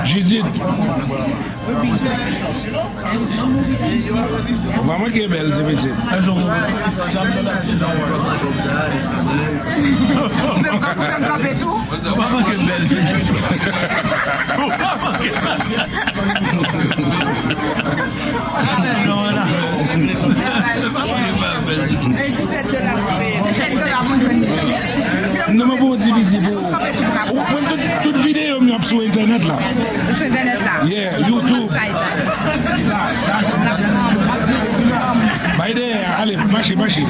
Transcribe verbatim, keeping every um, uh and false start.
Jidit. Ou pa manke bèl, ti pitit. Ou pa manke bèl, ti pitit. Ou pa manke bèl. Non, mwen pou yon D V D pou ou. Mwen, tout, tout videyo m yo ap sou entènèt la. Sou entènèt la. Yeah, YouTube. Website la. Bay dèyè, ale, mache, mache.